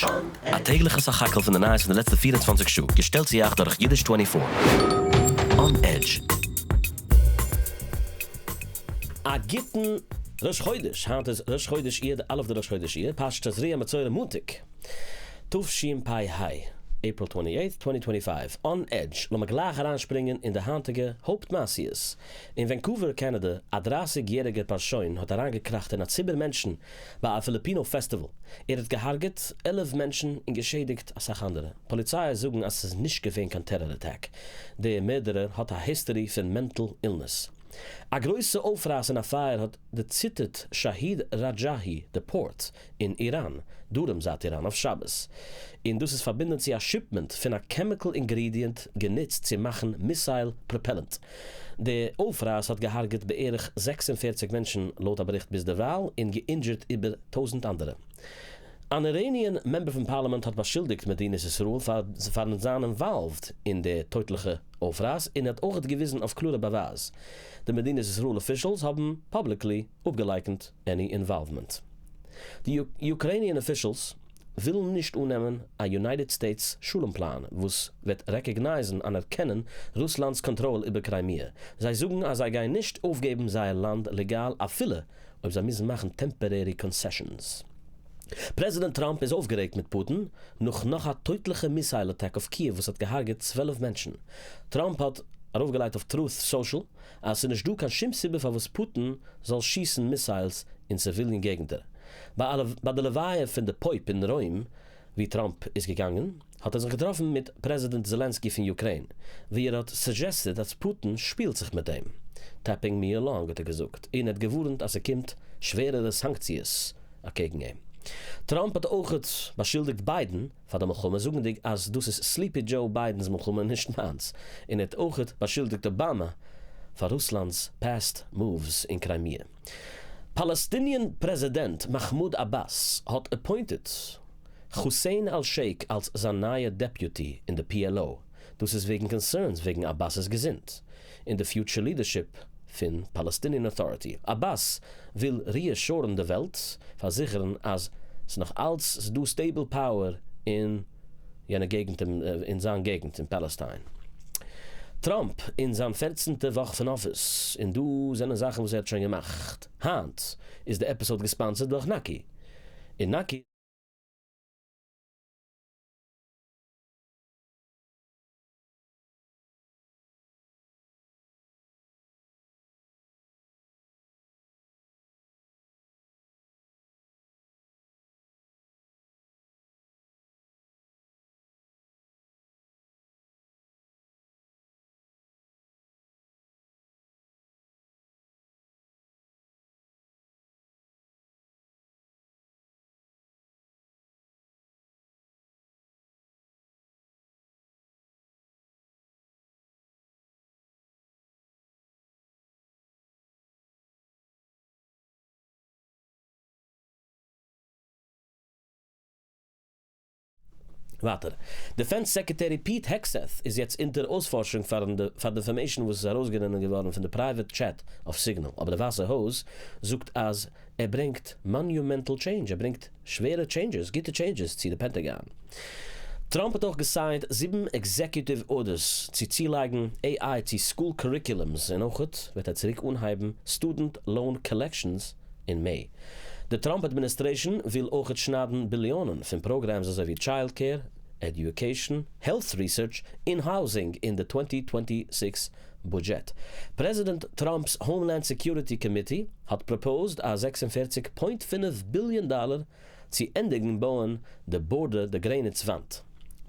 Edge. א טעגליכע סך הכל פון די נייעס פון די לעצטע 24 שעה, געשטעלט צו אייך דורך Yiddish 24. On Edge. א גוטן ראש חודש, היינט איז ראש חודש אייר די א' דראש חודש אייר, פרשת תזריע מצורע מאנטאג, תשפ ה, April 28, 2025, On Edge, לאמיר גלייך אריינשפרינגען אין די היינטיגע הויפט מעשיות. אין ווענקאווער קאנאדע, א 30 יעריגער פארשוין האט אריינגעקראכט אין א ציבור מענטשן ביי א פיליפינא פעסטיוואל. ער האט געהארגעט 11 מענטשן און געשעדיגט אסאך אנדערע. פאליציי זאגן אז ס'איז נישט געווען קיין טעראר attack. דער מערדער האט א history פון mental illness. א גרויסע אויפרייס און א פייער האט דערציטערט שאהיד ראדזשאהי, די port אין איראן, דרום זייט איראן אויף שבת. און דאס איז פארבינדן צו א shipment פון א chemical ingredient גענוצט צו מאכן missile propellant. די אויפרייס האט געהארגעט בערך 46 מענטשן לויט א באריכט ביז דערווייל און גע-injured איבער 1000 אנדערע. אן Iranian member פון פארלאמענט האט באשולדיגט מדינת ישראל פארן זיין involved אין די טויטליכע אויפרייס און האט אויך געוויזן אויף קלארע באווייז. די מדינת ישראל officials האבן publicly אפגעלייקנט any involvement. די Ukrainian officials ווילן נישט אננעמען א United States שלום פלאן וואס וועט recognize ן אנערקענען רוסלאנד'ס קאנטראל איבער קריימיע. זיי זאגן אז זיי גייען נישט אויפגעבן זייער לאנד לעגאל אפילו אויב זיי מוזן מאכן temporary concessions. פרעזידענט טראמפ איז אויפגערעגט מיט פוטין נאך נאך א טויטליכע missile attack אויף קיעוו וואס האט געהארגעט 12 מענטשן. טראמפ האט ארויפגעלייגט אויף Truth Social אז ס'איז נישט דא קיין שום סיבה פארוואס פוטין זאל שיסן missiles אין civilian געגנטער. ביי די לוויה פון די Pope אין רוים, ווי טראמפ איז געגאנגען, האט ער זיך געטראפן מיט פרעזידענט זעלענסקי פון אוקראינע, ווי ער האט suggested אז פוטין שפילט זיך מיט אים. Tapping me along האט ער געזאגט, און ער האט געווארנט אז ס'קומט שווערערע סאנקציעס אקעגן אים. טראמפ האט אויך באשולדיגט ביידן פאר די מלחמה, זאגנדיג אז דאס איז Sleepy Joe ביידנ'ס מלחמה, נישט מיינס. און ער האט אויך באשולדיגט אבאמא פאר רוסלאנד'ס past moves אין קריימיע. Palestinian פרעזידענט מאכמוד אבאס האט appointed חוסיין אל-שייק אלס זיין נייע deputy אין די PLO. דאס איז וועגן concerns וועגן אבאס'ס געזונט און די future leadership פון Palestinian Authority. אבאס וויל reassure ן די וועלט, פארזיכערן אז ס'איז נאך אלץ דא stable power אין יענע געגנט אין זיין געגנט אין פאלעסטיין. טראמפ אין זיין 14טע וואך פון אפיס, און דא זענען זאכן וואס ער האט שוין געמאכט. היינט איז די episode גע-sponsored דורך נאקי. און נאקי ווייטער. Defense Secretary פיט העגסעט איז יעצט אונטער אויספארשונג פאר די information וואס איז ארויסגערינען געווארן פון די private chat אויף Signal. אבער די ווייסע הויז זאגט אז ער ברענגט monumental change, ער ברענגט שווערע changes, גוטע changes צו די פענטאגאן. טראמפ האט אויך גע-sign ט זיבן executive orders צו צולייגן AI צו school curriculums און אויך וועט ער צוריק אנהייבן student loan collections אין May. די טראמפ administration וויל אויך שניידן ביליאנען פון programs אזוי ווי child care, education, health research און housing אין די 2026 budget. פרעזידענט טראמפ'ס Homeland Security Committee האט proposed א 46.5 ביליאן דאלאר צו ענדיגן בויען די border די גרעניץ וואנט.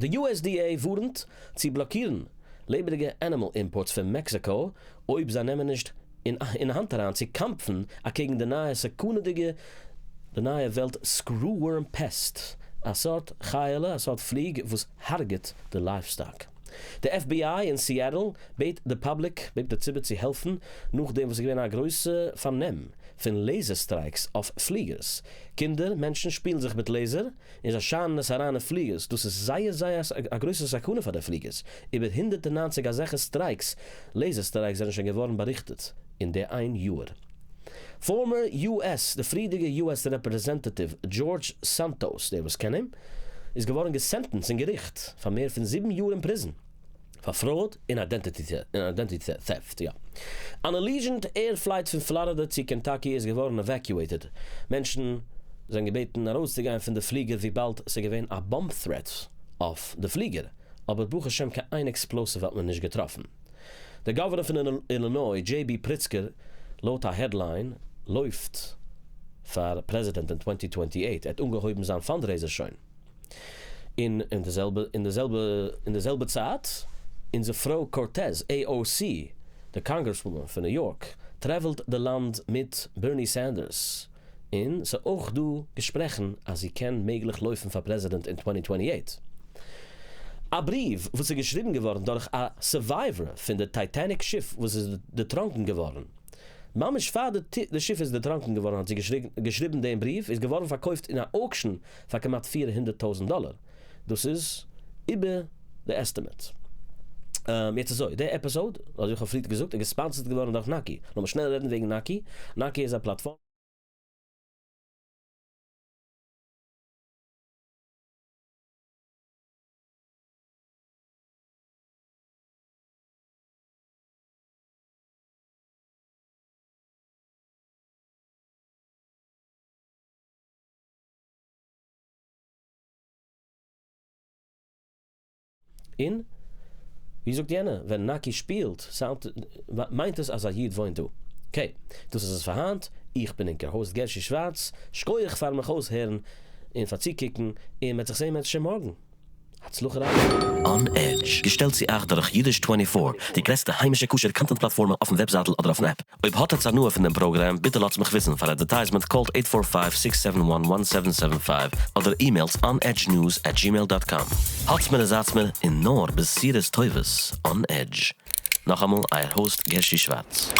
די USDA ווארנט צו בלאקירן לעבעדיגע animal imports פון מעקסיקא אויב זיי נעמען נישט אין האנט אריין צו קעמפן אקעגן די נייע סכנה'דיגע די נייע וועלט screwworm pest, א סארט חיה'לע, א סארט פליג וואס הרג'ט די livestock. די FBI אין סיאטל בעט די public, בעט די ציבור צו העלפן נאכדעם וואס איז געווען א גרויסע פארנעם פון laser strikes אויף פליגערס. קינדער, מענטשן שפילן זיך מיט laser און זיי שיינען עס אריין אין פליגערס. דאס איז זייער זייער א גרויסע סכנה פאר די פליגערס. איבער 190 אזעלכע strikes, laser strikes זענען שוין געווארן באריכטעט אין די איין יאר. Former US, די פריערדיגע US Representative George Santos, דער וואס קען אים, איז געווארן געסענטענסט אין געריכט פאר מער פון זיבן יאר אין פריזן פאר fraud און identity theft. יא. אן Allegiant Air flight פון פלארידע צו קענטאקי איז געווארן evacuated. מענטשן זענען געבעטן ארויסצוגיין פון די פליגער וויבאלד ס'איז געווען א bomb threat אויף די פליגער, אבער ברוך השם קיין איין explosive האט מען נישט געטראפן. דער גאווערנער פון אילינוי דזשעי בי פריצקער לויט א headline לויפט פאר פרעזידענט אין twenty twenty eight, ער האט אנגעהויבן זיין fundraiser שוין. און אין די זעלבע אין די זעלבע אין די זעלבע צייט אונזער פרוי קארטעז AOC די congresswoman פון ניו יארק travel ט די לאנד מיט בערני סענדערס און ס'איז אויך דא געשפרעכן אז זי קען מעגליך לויפן פאר פרעזידענט אין twenty twenty eight. א בריוו וואס איז געשריבן געווארן דורך א survivor פון די טייטעניק שיף וואס איז דערטראנקן געווארן ממש פאר די שיף איז דערטראנקן געווארן האט זי געשריבן דעם בריוו איז געווארן פארקויפט אין א auction פאר כמעט 400 טויזנט דאלער, דאס איז איבער די estimate. יעצט אזוי, די episode, אזוי ווי איך האב פריערט געזאגט, איז גע sponsored געווארן דורך נאקי. לאמיר שנעל רעדן וועגן נאקי. נאקי איז א פלאטפארמע. און ווי זאגט יענער, ווען נאקי שפילט sound מיינט עס אז א איד וואוינט דא. okay, דאס איז עס פאר היינט, איך בין ענקער host גערשי שווארץ, שקויעך פארן מיך אויסהערן און פאר צוקוקן, און מ'עט זיך זעהן מערצעשעם מארגן. הצלחה רבה. On Edge, געשטעלט צו אייך דורך אידיש twenty four, די גרעסטע היימישע כשר content פלאטפארמע אויפן וועבזייטל אדער אויפן app. אויב האט עטץ הנאה פון דעם פראגראם, ביטע לאזטס מיך וויסן. פאר advertisement call ט eight four five six seven one one seven seven five אדער אימעילטס onedgenews at gmail dot com. האטס מיר און זייטס מיר און נאר בשורות טובות On Edge. נאכאמאל אייער host גערשי שווארץ.